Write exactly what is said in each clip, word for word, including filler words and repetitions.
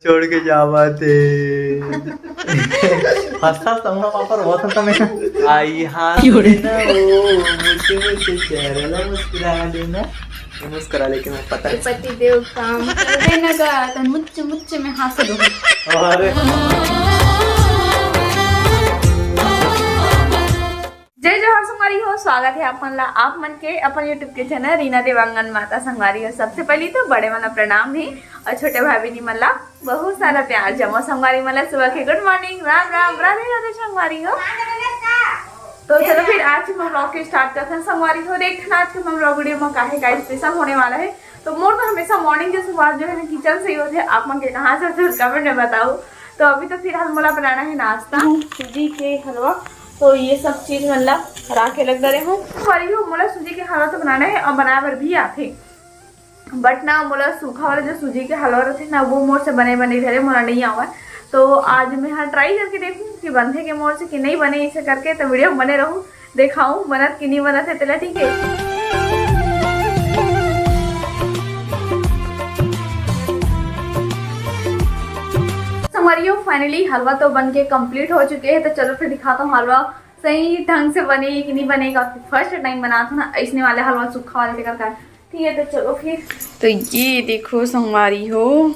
छोड़ के जावत हे। हंसता हंसता हमरा पापा रोवत हंसता मैं। आई हाँ क्यों रे? ना वो, मुझे, मुझे चेहरा ला मुस्कुरा देना। ये मुस्कुरा लेके मैं पता ये पति देव काम करबे न गा, तन मुच्च मुच्च में हंस दो। अरे। जय जोहार संगवारी हो, स्वागत है आप मन ला, आप मन के अपन YouTube के चैनल रीना देवांगन माता। संगवारी हो, सबसे पहली तो बड़े मन ला प्रणाम ही और छोटे भाई बहिनी मन ला बहुत सारा प्यार। जम्मो संगवारी मन ला सुबह के गुड मॉर्निंग, राम राम, राधे राधे संगवारी हो। तो चलो फिर आज के हम ब्लॉग के स्टार्ट करते हैं संगवारी हो। देखना आज के हम ब्लॉग वीडियो में काहे का स्पेशल होने वाला है। तो मोर तो हमेशा मॉर्निंग के शुरुआत जो है ना किचन से ही होते हैं। आप मन के कहाँ से होते हैं कमेंट में बताओ। तो अभी तो फिलहाल मोला बनाना है नाश्ता, सूजी के हलवा। तो ये सब चीज मन ला ला के रख दे रहे हूँ। संगवारी हो, मोला सूजी के हलवा तो बनाना है और बनाए बर भी आथे, बट ना मोला सूखा वाला जो सूजी के हलवा रहते ना वो मोर से बने बने घरे मोला नहीं आवा। तो आज मैं हाँ ट्राई करके देखूँ कि बनथे के मोर से कि नहीं बने, इसे करके तो वीडियो बने रहूँ, देखाऊँ बनत कि नहीं बनत है तेला, ठीक है। संगवारी हो, फाइनली हलवा तो बन के कंप्लीट हो चुके हैं। तो चलो फिर दिखाता हूँ हलवा सही ढंग से बने कि नहीं बने, क्योंकि फर्स्ट टाइम बनात हूँ ना ऐसने वाले हलवा सूखा वाले, तेकर कारण। ठीक है, तो चलो फिर। तो ये देखो संगवारी हो,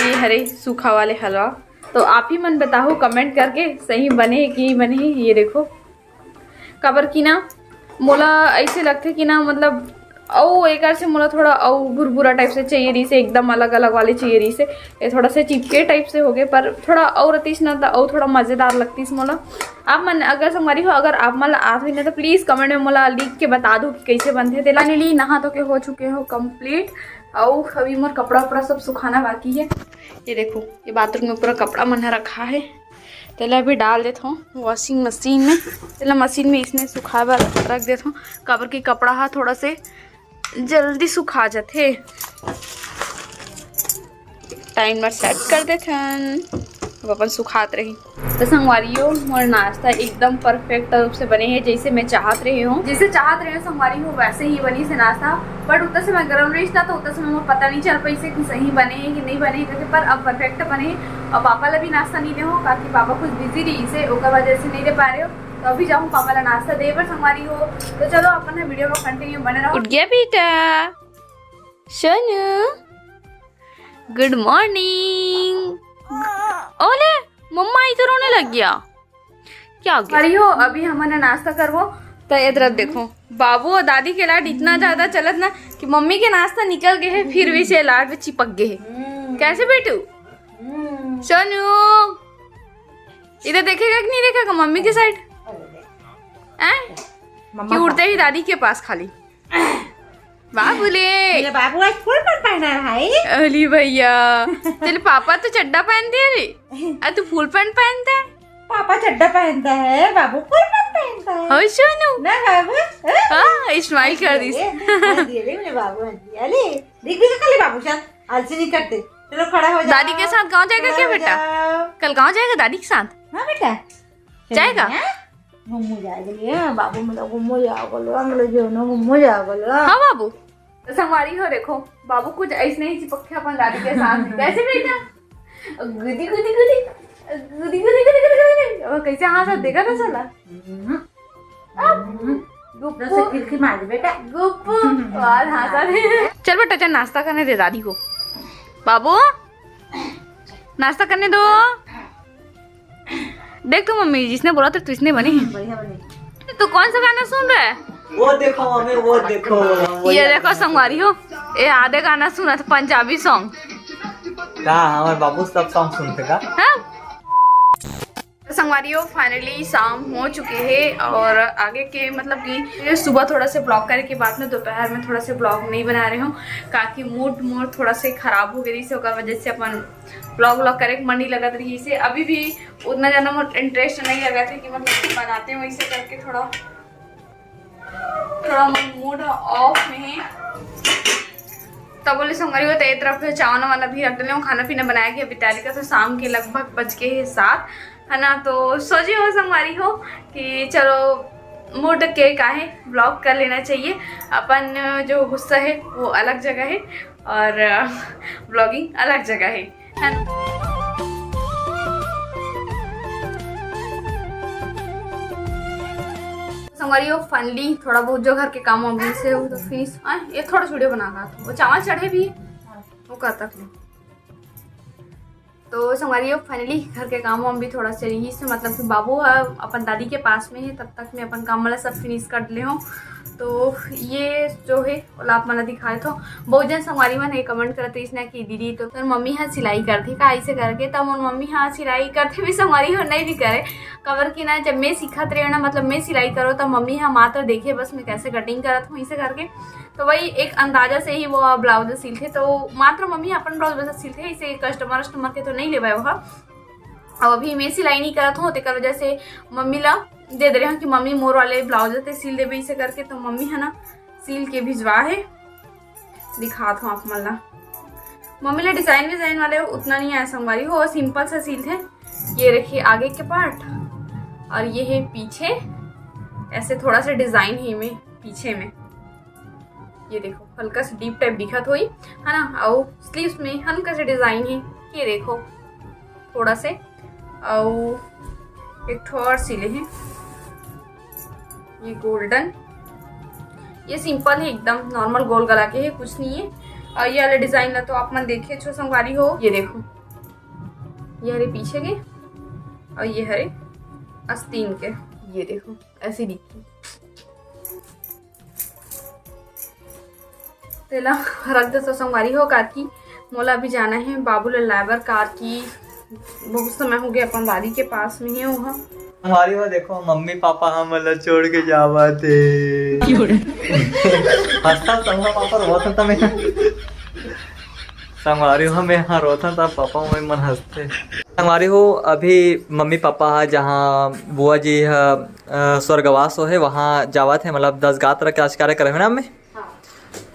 ये हरे सूखा वाले हलवा। तो आप ही मन बताओ कमेंट करके सही बने कि नहीं बने। ये देखो, काबर कि ना मोला ऐसे लगथे कि ना मतलब अउ एकर से मोला थोड़ा अउ भुरभुरा टाइप से चाहिए रहिसे, एकदम अलग अलग वाले चाहिए रहिसे। ये थोड़ा से चिपके टाइप से हो गए, पर थोड़ा अउ रतिस ना त अउ थोड़ा मजेदार लगतिस मोला। आप मन अगर संगवारी हो, अगर आप मन ला आत होही ना तो प्लीज कमेंट में मोला लिख के बता दो कि कैसे बनथे तेला। फाइनली नहा धो के हो चुके हो कंप्लीट, अउ अभी मोर कपड़ा उपड़ा सब सुखाना बाकी है। ये देखो, ये बाथरूम में पूरा कपड़ा मन ह रखा है, तेला अभी डाल देत हूँ वॉशिंग मशीन में। तेला मशीन में इसने सुखाए बर रख देत हूँ, काबर कि कपड़ा हा थोड़ा से जल्दी सुखा जाथे। टाइमर सेट कर देथन, अब अपन सुखात रही। तो संगवारी हो, मोर नाश्ता एकदम परफेक्ट रूप से बने है, जैसे मैं चाहत रहे हूँ, जैसे चाहत रहे हूँ संगवारी हो, वैसे ही बनिस हे नाश्ता। बट उतना समय गरम रहिस ना, तो उतना समय मोर पता नहीं चल पाइस हे कि सही बने है कि नहीं बने है करके, पर अब परफेक्ट बने है। और पापा ला भी नाश्ता नहीं दे हो, काकि पापा कुछ बिजी रहिस हे, ओकर वजह से नहीं दे पा रहे हो। तो अभी जाऊँ पापा ला नाश्ता दे बर संगवारी हो। तो चलो अपन ना वीडियो में कंटिन्यू बने रहो। उठ गया बेटा सोनू, गुड मॉर्निंग। ओले, मम्मा इधर रोने लग गया, क्या हो गया? अरे हो, अभी हमन ह नाश्ता करबो। तो ये तरफ देखो, बाबू और दादी के लाड इतना ज्यादा चलत ना कि मम्मी के नाश्ता निकल गए है, फिर भी से लाड में चिपक गए है। हम्म। कैसे बेटू? हम्म। सोनू, इधर देखेगा कि नहीं देखेगा मम्मी के साइड? हैं? मम्मा कि उड़ते ही दादी के पास खाली। बाबू ले। मेरा बाबू आज फुल पैंट पहना है भाई। अली भैया, तेरे पापा तो चड्डा पहनते हैं रे, आ तू फुल पैंट पहनता है। पापा चड्डा पहनता है, बाबू फुल पैंट पहनता है। हो सोनू। ना बाबू, हाँ? हाँ, स्माइल कर दी। ये, ये, ये, ये मेरे बाबू, हाँ जी, अली, दिख भी तो खाली बाबू शायद आलसी नहीं करते। चलो खड़ा हो जाओ। दादी के साथ गाँव जाएगा खड़ा क्या हो बेटा? जाओ। कल गाँव जाएगा दादी के साथ? हाँ बेटा। जाएगा? चलिए, हाँ? घूमो जाएगा, ले, हाँ, बाबू मेरा घूमो जाओ बोलो, हम लोग जो ना घूमो जाओ बोलो, हाँ। हाँ बाबू। तो संगवारी हो, देखो, बाबू कुछ ऐसने ही चिपक के अपन दादी के साथ में। कैसे बेटा? गुदी, गुदी, गुदी। गुदी, गुदी, गुदी, गुदी, गुदी। अब कैसे हाथ साथ देखा था साला? हम्म। अब हम्म। गुप्पू। जैसे खिलखी मार दे बेटा। गुप्पू। हम्म। और हाथ साथ। चल बेटा, चल नाश्ता करने दे दादी को। बाबू, नाश्ता करने दो। देख तो मम्मी, जिसने बोला था, तो इसने बनी। बढ़िया बनी। तो कौन सा गाना सुन रहा है? वो देखो मम्मी, वो देखो। ये देखो संगवारी हो, ये आधे गाना सुना था, पंजाबी सॉन्ग। का हमारे बाबू सब सॉन्ग सुनते का? हाँ? तो संगवारी हो, फाइनली शाम हो चुके है और आगे के मतलब कि सुबह थोड़ा से ब्लॉग करे के बाद में दोपहर में थोड़ा से ब्लॉग नहीं बना रहे हूँ, काकि मूड मोर थोड़ा से खराब हो गई, इसी ओकर वजह से अपन ब्लॉग व्लॉग करे के मन नहीं लगत रही से। अभी भी उतना ज्यादा मोर इंटरेस्ट नहीं लगत है कि मतलब बनाते हैं, वैसे करके थोड़ा, थोड़ा मोर मूड ऑफ में है। तब बोले संगवारी हो, तो एक तरफ से चावल वाला भी रख देले हूँ, खाना पीना बनाया कि अभी तैयारी का, तो शाम के लगभग बज के है सात, है ना। तो सोची हो संगवारी हो कि चलो मूड के काहे ब्लॉग कर लेना चाहिए, अपन जो गुस्सा है वो अलग जगह है और ब्लॉगिंग अलग जगह है। संगवारी हो, finally थोड़ा बहुत जो घर के काम अभी से हो तो फिनिश। हाँ, ये थोड़ा वीडियो बना रहा था, वो चावल चढ़े भी है, वो कब तक नहीं। तो संगवारी हो, finally घर के काम हम भी थोड़ा से रही से, मतलब कि बाबू है अपन दादी के पास में है, तब तक मैं अपन काम वाला सब फिनिश कर ले हूँ। तो ये जो है, ओला आप मन ला दिखाए तो बहुत जन संगवारी मन ये कमेंट करत रहिस ना कि दीदी तो तोर मम्मी हा सिलाई करथे का, ऐसे करके। तब मोर मम्मी हा सिलाई करथे भी संगवारी हो, नहीं भी करे, काबर कि ना जब मैं सीखत रहे ना, मतलब मैं सिलाई करो, तब मम्मी हा मात्र देखे बस मैं कैसे कटिंग करत हूँ, ऐसे करके। तो वही एक अंदाजा से ही वो ब्लाउज सिलथे, तो मात्र मम्मी अपन ब्लाउज बस सिलथे, इसे कस्टमर वस्टमर के तो नहीं लेवाए वो। अब अभी मैं सिलाई नहीं करत हूँ, तेकर वजह से मम्मी ला दे दे रहे हूँ कि मम्मी मोर वाले ब्लाउज ते सिल देबे, इसे करके। तो मम्मी है ना, सिल के भिजवा है, दिखात हूँ आप मन ला। मम्मी ला डिजाइन विजाइन वाले उतना नहीं आया संगवारी हो, सिंपल सा सिलथे। ये रखिए आगे के पार्ट और ये है पीछे, ऐसे थोड़ा सा डिजाइन है में पीछे में। ये देखो, हल्का सा डीप टाइप दिखत होई, है ना। और स्लीव्स में हल्का सा डिजाइन है, ये देखो थोड़ा से। और एक ठो और सिले हैं, ये गोल्डन, ये सिंपल है एकदम, नॉर्मल गोल गला के है, कुछ नहीं है। और ये वाला डिजाइन ला तो आप मन देखे छो संगवारी हो, ये देखो, ये हरे पीछे के और ये हरे आस्तीन के, ये देखो ऐसे दिखी। तेला रख दे तो संगवारी हो, कार की मोला अभी जाना है बाबू ला लाए बर, कार की बहुत समय हो गया अपन दादी के पास में है वहाँ। संगवारी हो देखो, मम्मी पापा हमन ला छोड़ के जावत हे। हंसता संगवा पापा रोवत हन त मैं, संगवारी हो मैं यहाँ रोवत हन त पापा मम्मी मन हंसथे। संगवारी हो अभी मम्मी पापा हा जहाँ बुआ जी हा, अ, स्वर्गवास हो है, वहाँ जावत है, मतलब दस गात्र के आज कार्यक्रम है ना में।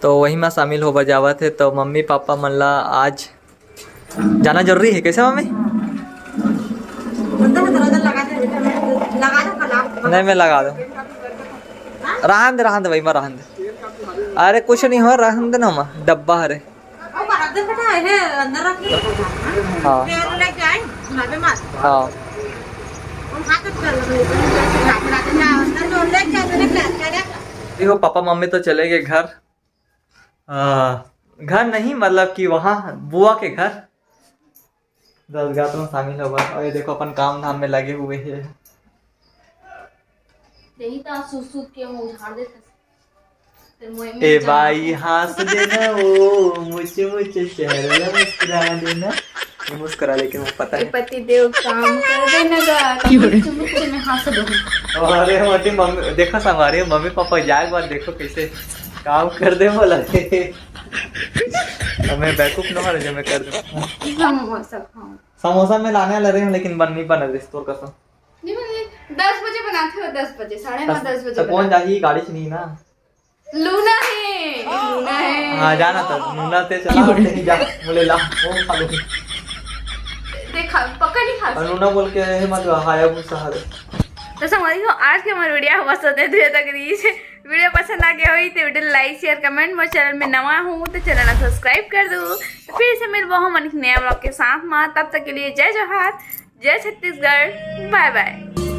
तो वही में शामिल हो बर जावत है। तो मम्मी पापा मन ला आज जाना जरूरी है, कैसे मम्मी? नहीं, मैं लगा दो। रहन दे, रहन दे भाई, मैं रहन दे। अरे कुछ नहीं हो, रहन दे ना माँ, डब्बा हरे। हाँ। हाँ। देखो पापा मम्मी तो चले गए घर, आ, घर नहीं, मतलब कि वहाँ बुआ के घर। दस गात्र में शामिल होगा। और ये देखो अपन काम धाम में लगे हुए हैं। यही तो सूत सूत के मुंह झाड़ देते। ए बाई, हंस देना, ओ मुझे, मुझे चेहरा मुस्कुरा देना। ये मुस्कुरा, लेकिन वो पता है। पति देव काम कर देना गा, तो मुझे, मुझे में हंस दो। अरे मोटी मम्मी, देखो संगवारी, मम्मी पापा जाए के बाद देखो कैसे काम कर दे बोला। मैं बैकअप न हो रहे जो मैं कर दूँ। समोसा खाओ। समोसा मैं लाने वाला रही हूँ, लेकिन बन नहीं बना रही, तोर कसम। नहीं बने, दस बजे बनाते हो, दस बजे, साढ़े नौ, दस बजे तो कौन बनाते हो। जाही, गाड़ी से नहीं ना। लूना है, लूना है। हाँ, जाना तो, लूना ते चला, नहीं जा, बोले ला, वो खा लूँ। देखा, पक्का नहीं खा। और लूना बोल के है, मत हाया भूसा हरे। तो संगवारी हो, आज के हमारे वीडियो बस होते दूर तक रही। वीडियो पसंद आ गया हो तो वीडियो लाइक, शेयर, कमेंट, मोर चैनल में नवा हूँ तो चैनल ला सब्सक्राइब कर दो। तो फिर से मिलबो हम एक नया ब्लॉग के साथ में, तब तक के लिए जय जोहार, जय छत्तीसगढ़, बाय बाय।